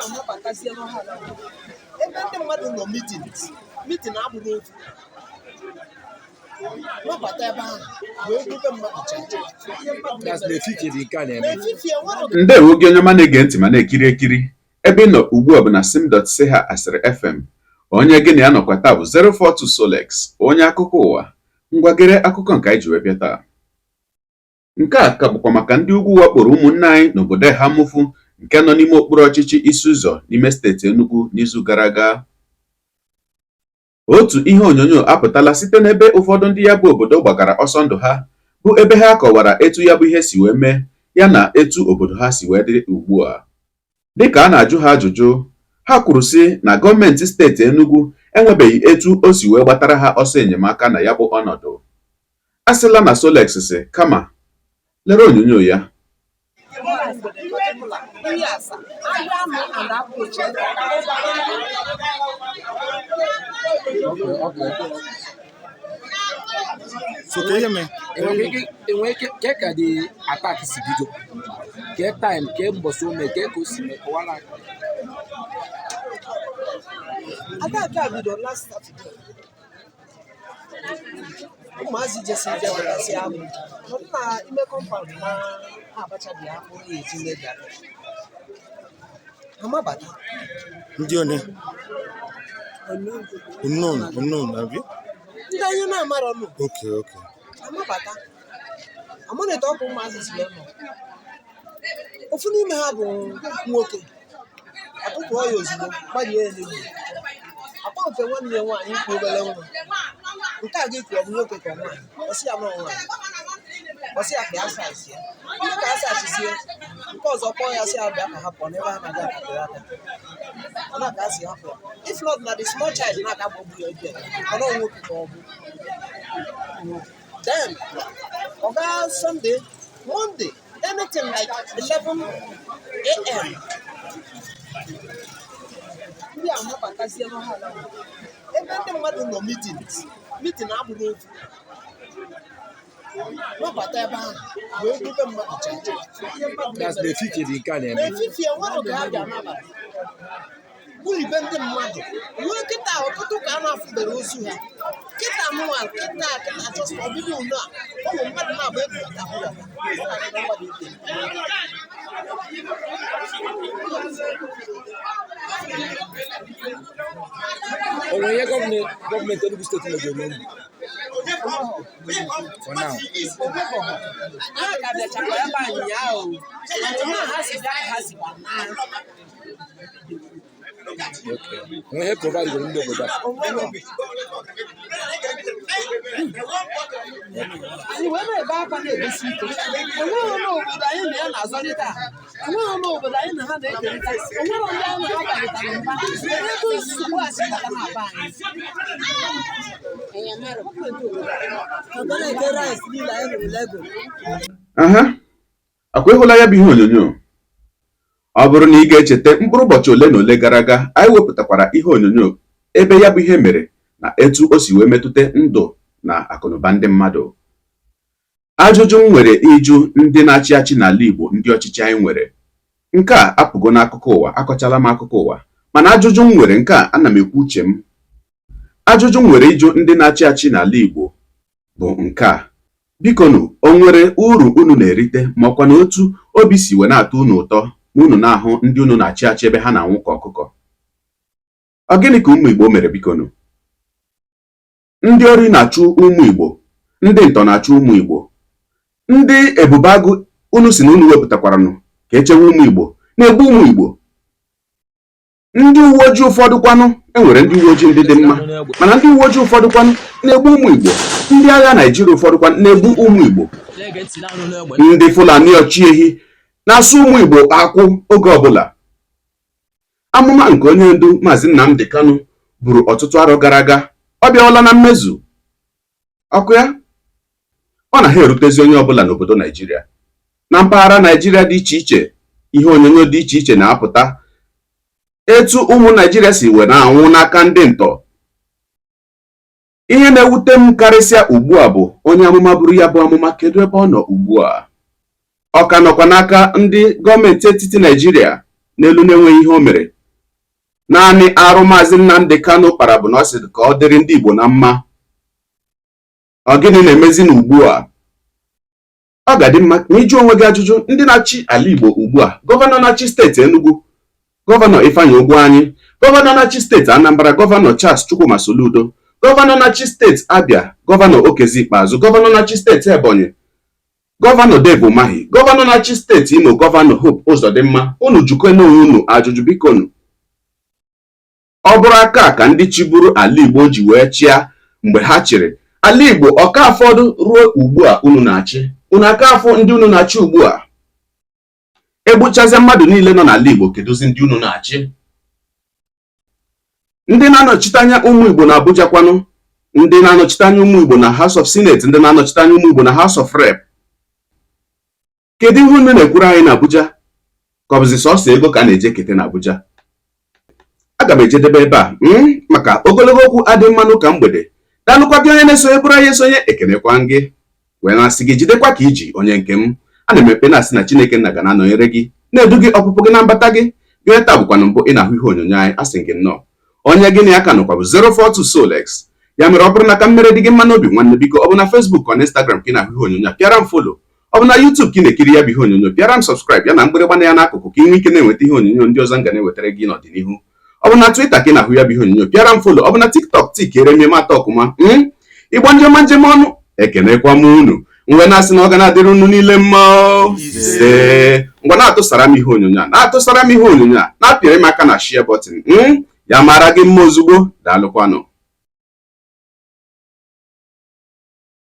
Amabatazie n'ọha ebe ndị mmadụ nọ meeting, meeting abụrụ ofu mabata ebe ahụ wee gbube mmadụ chacha. That's n'efifie dị nke a na-eme. N'efifie nwere. Ndewo gị, onye ọma na-ege ntị ma na-ekiri ekiri. Ebe ị nọ ugbu a bụ na sim.si ha asịrị FM. Onye gị na ya nọkwa taa bụ 042 Solex, onye akụkọ ụwa. Ngwagere akụkọ nke anyị ji wee bịa taa. Nke a ka bụkwa maka ndị ugwu wakporo ụmụnne anyị n'obodo Ehamufu nke nọ n'ime okpuru ọchịchị Isi Ụzọ n'ime steeti Enugu n'izu gara aga. Otu ihe onyonyo apụtala site n'ebe ụfọdụ ndị ya bụ obodo gbagara ọsọ ndụ ha, bụ ebe ha kọwara etu ya bụ ihe si wee mee ya na etu obodo ha si wee dị ugbu a. Dịka a na-ajụ ha ajụjụ, ha kwuru sị na gọọmenti steeti Enugu enwebeghị etu o si wee gbatara ha ọsọ enyemaka na ya bụ ọnọdụ. A sịla na Solex si, kama lere onyonyo ya. Ihe asa ahịa anụ and approach. So ka ihe mee? Enwere ike ke ka the attack si bido, ke time, ke mbọsị o mee, ke ka o si mee, kọwara anyị. Attack a bido last Saturday. Ụmụazị jesi jewekasị akpụ nọdụ na ime compound na abacha dị akpụ na-eji mee garị amabata. Ndị one? Unknown, unknown, abi? Ndị anyị na-amarọ nụ. Okay. Amabata amanete ọkụ ụmụazị si wee nọ. Ofu n'ime ha bụ nwoke, atụtụọ ya ozugbo, gbarie ya n'egwu akpa. Nke nwanne ya nwaanyị ikwu obere nwa nke a ga-ekwu, ọ bụ nwoke ka ọ nwaanyị? Ọsị ya nọọ nwaanyị. Ọsị ya ka ya sachi ya ihe ka ya sachisie. Nke ọzọ kpọọ ya, sị ya bịa ka ha pụọ n'ebe ha na-aga akapịrị aka. Ọ na ka a si hapụ ya. If not, na the small child na-aga gbagbu ya ebe ọ nọ, nwoke ka ọ bụ. Then oga Sunday, Monday, anything like 11 a.m., ndị a mabatazie n'ọha ala ebe ndị mmadụ nọ meeting, meeting abụrụ ofu mabata ebe ahụ wee gbube mmadụ chacha. That's n'efifie dị nke a na-eme. N'efifie nwere ka ha bịa n'abalị gburibe ndị mmadụ ruo kịta. Ọtụtụ ka a na-afụbere ozu ha kịta nụwa kịta kịta. Just ọbịbịa unu a, ụmụ mmadụ na-abụ ebubata bubata. Ọ na-adị mmadụ ike. O nwere ihe gọọmenti Enugu steeti megoro n'Enugu for now? Ha ka bịachakwa ebe a ụnyaahụ na ha si bịa ka ha sikwa naa. Okay. O nwere ihe provide goro ndị obodo a? Onwero. Anyị wee na-ebe akwa na-ebesi ike. Enweghị n'obodo anyị na ya na-azọrịta, enweghị n'obodo anyị na ha na-ekerịta, enwere ndị anyị na ha barịtara mba. Etu nsogbu a si bata na-aba anyị. Gọọmenti rice niile anyị rụrụ Lego. Aha, akwa ịhụla ya bụ ihe onyonyo. Ọ bụrụ na ị ga-echeta, mkpụrụ ụbọchị ole na ole gara aga, anyị wepụtakwara ihe onyonyo ebe ya bụ ihe mere na etu o si wee metụta ndụ na akụnụba ndị mmadụ. Ajụjụ m nwere ịjụ ndị na-achị achị n'ala Igbo, ndị ọchịchị anyị nwere, nke a apụgo n'akụkọ ụwa, akọchala m akụkọ ụwa, mana ajụjụ m nwere, nke a ana m ekwu uche m, ajụjụ m nwere ịjụ ndị na-achị achị n'ala Igbo bụ nke a: bikonu, o nwere uru unu na-erite, ma ọkwa na otu obi si wee na-atọ unu ụtọ ma unu na-ahụ ndị unu na-achị achị ebe ha na-anwụ ka ọkụkọ? Ọ gịnị ka ụmụ Igbo mere? Bikonu, ndị ori na-achụ ụmụ Igbo, ndị ntọ na-achụ ụmụ Igbo, ndị ebube agụ unu si na unu wepụtakwaranụ ka echewe ụmụ Igbo na-egbu ụmụ Igbo. Ndị uwe ojii ụfọdụ kwanụ, enwere ndị uwe ojii ndị dị mma, mana ndị uwe ojii ụfọdụ kwanụ na-egbu ụmụ Igbo. Ndị agha Naijiria ụfọdụ kwanụ na-egbu ụmụ Igbo. Ndị Fulani ọchịehi na-asụ ụmụ Igbo akwụ oge ọbụla. Amụma nke onye ndu Maazị Nnamdi Kanu buru ọtụtụ arọ gara aga, ọ bịawala na mmezu. Ọkụ ya ọ na ha erutezi onye ọbụla n'obodo Naijiria na mpaghara Naijiria dị iche iche. Ihe onyonyo dị iche iche na-apụta etu ụmụ Naijiria si wee na-anwụ n'aka ndị ntọ. Ihe na-ewute m karịsịa ugbu a bụ onye amụma buru ya bụ amụma, kedu ebe ọ nọ ugbu a? Ọ ka nọkwa n'aka ndị gọọmenti etiti Naijiria? N'elu na-enweghị ihe o mere. Naanị arụ Maazị Nnamdi Kanu kpara bụ na ọ sị ka ọ dịrị ndị Igbo na mma. Ọ gịnị na-emezi n'ugbu a? Ọ ga-adị mma ma ị jụọ onwe gị ajụjụ. Ndị na-achị ala Igbo ugbu a, gọvanọ na-achị steeti Enugu, Gọvanọ Ifeanyi Ugwuanyi, gọvanọ na-achị steeti Anambra, Gọvanọ Charles Chukwuma Soludo, gọvanọ na-achị steeti Abia, Gọvanọ Okezie Ikpeazụ, gọvanọ na-achị steeti Ebonyi, Gọvanọ Dave Umahi, gọvanọ na-achị steeti Imo, Gọvanọ Hope Uzodimma, unu jụkene onwe unu ajụjụ, bikonu. Ọ bụrụ aka ka ndị chịburu ala Igbo ji wee chịa mgbe ha chịrị ala Igbo, ọ ka afọdụ ruo ugbu a unu na-achị? Unu aka afụ ndị unu na-achị ugbu a? Egbuchazie mmadụ niile nọ n'ala Igbo, kedụzi ndị unu na-achị? Ndị na-anọchite anya ụmụ Igbo na Abuja kwanụ, ndị na-anọchite anya ụmụ Igbo na House of Senate, ndị na-anọchite anya ụmụ Igbo na House of Rep, kedu ihe unu na-ekwuru anyị na Abuja? Ka ọ bụzi sọsọ ego ka a na-eje kete na Abuja? Aga m ejedebe ebe a maka ogologo okwu adị mma n'ụka mgbede. Daalụkwa gị onye na-esonyeburu anyị esonye, ekenekwa gị wee na-asị gị jidekwa ka i ji, onye nke m. Ana m ekpe na-asị na Chineke nna ga na-anọnyere gị, na-edu gị ọpụpụ gị na mbata gị. Gị onye taa bụkwanụ mbụ ị na-ahụ ihe onyonyo anyị, asị gị nnọọ. Onye gị na ya ka nọkwa bụ 042 Solex. Ya mere, ọ bụrụ na ka m mere dị gị mma n'obi, nwanne, biko, ọ bụ na Facebook ọ na Instagram ka ị na-ahụ ihe onyonyo a, pịara m follow. Ọ bụ na YouTube ka ị na-ekiri ya bụ ihe onyonyo, pịara m subscribe ya na mgbịrịgba na ya n'akụkụ, ka ị nwee ike na-enweta ihe onyonyo ndị ọzọ m ga na-ewetara gị n'ọdịnihu. Ọ bụ na Twitter ka ị na-ahụ ya bụ ihe onyonyo, pịara m follow. Ọ bụ na TikTok, tikere m atọ ọkụma. Igbo ndị ọma njem ọnụ, ekenekwa m unu mgbe na-asị na ọ ga na-adịrị unu niile mma. Ise. Ngwa, na-atụsara m ihe onyonyo a, na-atụsara m ihe onyonyo a, na-apịrị m aka na share button. Ya mara gị mma ozugbo. Daalụkwanụ.